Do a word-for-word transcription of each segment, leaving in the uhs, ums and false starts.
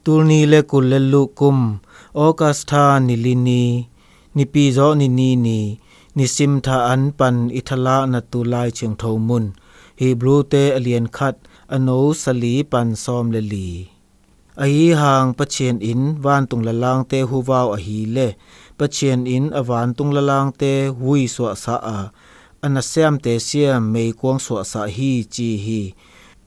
Tulni le kul le luh kum, August tha ni li ni, Nipi zawh ni ni ni, nisim tha an pan i thalahna tu Lai Thiangtho mun, Hebru te a lian khat, a no sali pan sawm le li. Ahi hang Pathian in vantung lalangte huvau ahi le, Pathian in a vantung lalangte vui suahsah a, a nasiamte sia meikuang suahsah hi ci hi.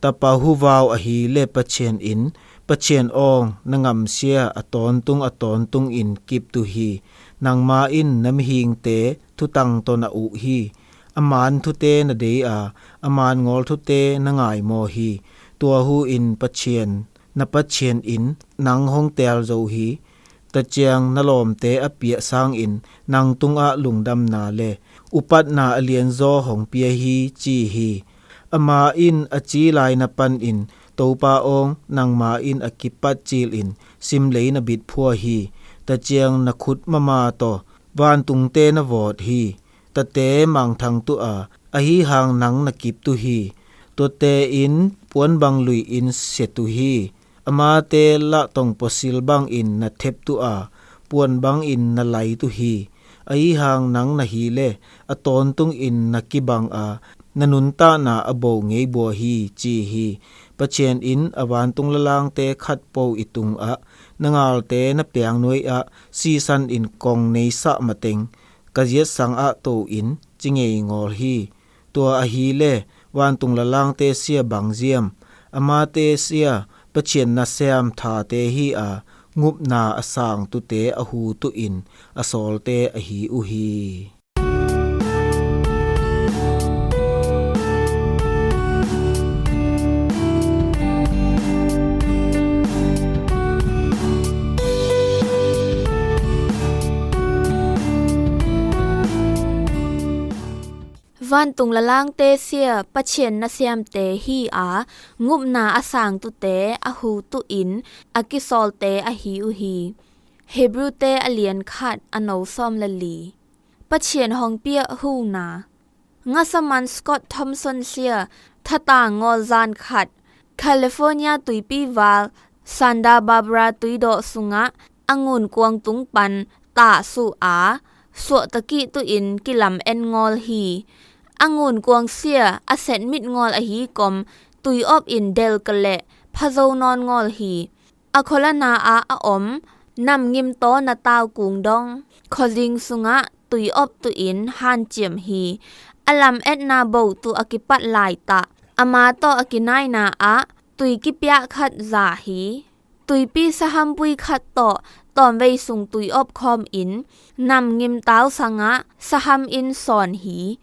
Tapa huvau ahi le Pathian in, Pathian awng, na ngamsia a tawntung a tawntung in kip tu hi. Nangma in na mihingte thutang tawh na uh hi. A man thute na dei a, a man ngawl thute na ngaimaw hi. Tua hu in Pathian, na Pathian in nang hong tel zo hi. Taciang na lawmte a piah sangin nang tungah lungdamna le upatna a lianzaw hong pia hi ci hi. Ama in a ci lai na panin, Topa awng, nangma in a kipat cilin simlei na bitphua hi. Taciang na khut mama tawh vantungte na vawt hi. Tate mangthang tu a, ahi hang nang na kip tu hi. Tuate in puanbang lui in sia tu hi. Amate lahtong puasil bangin na thep tu a, puan bangin na lai tu hi. Ahi hang nang na hi le, a tawntungin na kibang a, na nuntakna a bo ngei bua hi ci hi. Pathian in a vantung lalangte khatpo i tungah, na ngalte na piangnuai ah sisan in kong neisah mateng, ka ziatsang ah to in ci ngei ngawl hi. Tua ahi le, vantung lalangte sia bang ziam, amate sia Pathian nasiam thate hi a, ngupna a sang tute a hu tuin a sawlte ahi uh hi. Vantung lalangte sia Pathian nasiamte hi a, ngupna a sang tute a hu tuin a kisawlte ahi uh hi. Hebrute a lian khat, a no sawm le li. Pathian hong piah huna. Ngasaman Scott Thompson sia thatang ngawl zan khat, California tuipi val Santa Barbara tuidawh sungah a ngun kuang tung pan tah suh a, suahtakih tuin kilam en ngawl hi. A ngun kuang sia a setmit ngawl ahi kom tui op in del ka leh phazo nawn ngawl hi. A kholana ah a om nam ngimtaw na tau kung dong khuazing sungah tui op tuin hanciam hi. A lam etna bo tu a kipat laitah ama tawh a kinaina ah tui kipiah khat za hi. Tuipi sahampui khat tawh tawmvei sung tui op khawm in nam ngimtau sangah saham in sawn hi.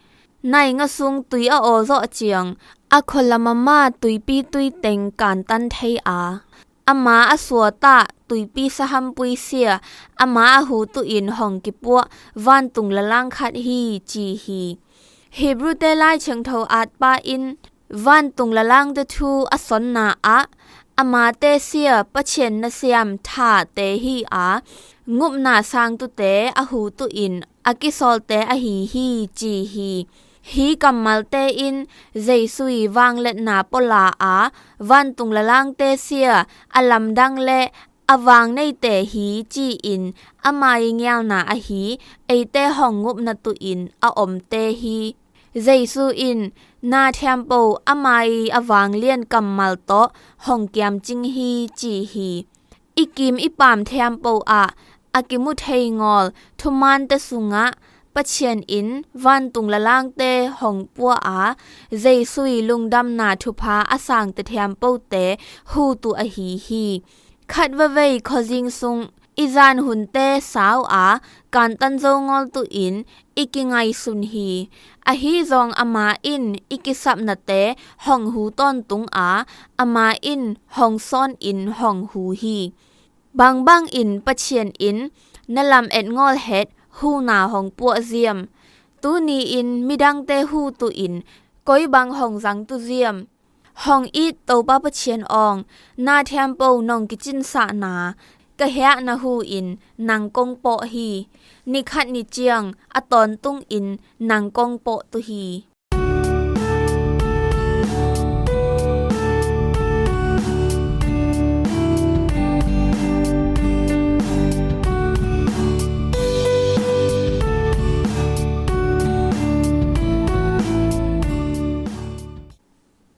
Nainga sung tui a aw zawh ciang a kholama ma tuipi tui teng kantan thei a, ama a suatah tuipi sahampui sia ama a hu tuin hong kipuah vantung lalang khat hi ci hi. Hebrute Lai Thiangtho atpa in vantung lalangte thu a sonna ah, amate sia Pathian nasiam thate hi a, ngupna sangtute a hu tuin a kisawlte ahi hi ci hi. Hi kammalte in Jesu i vangliatna pawla a, vantung lalangte sia a lamdang le a vang neite hi ci-in ama i ngialna ahi eite hong ngupna tuin a omte hi. Jesu in na thiampo ama i a vanglian kammal tawh hong kiamcing hi ci hi. I kim i pam thiampo ah a kimu thei ngawl thumante sungah Pathian in vantung lalangte hong pua a, Jesu i lungdamna thupha a sangte thiampote hu tu ahi hi. Khat vavei khuazing sung i zan hunte sau a, kantan zo ngawl tuin i kingaihsun hi. Ahi zong ama in i kisapnate hong hu tawntung a, ama in hong sawn in hong hu hi. Bangbang in Pathian in na lam et ngawl het huna hong puah ziam? Tuni in midangte hu tuin koi bang hong zang tu ziam? Hong it Topa Pathian awng, na thiampo nong kicinsahna ka hiah na hu in nang kong pawh hi. Nikhat ni ciang a tawntung in nang kong pawh tu hi.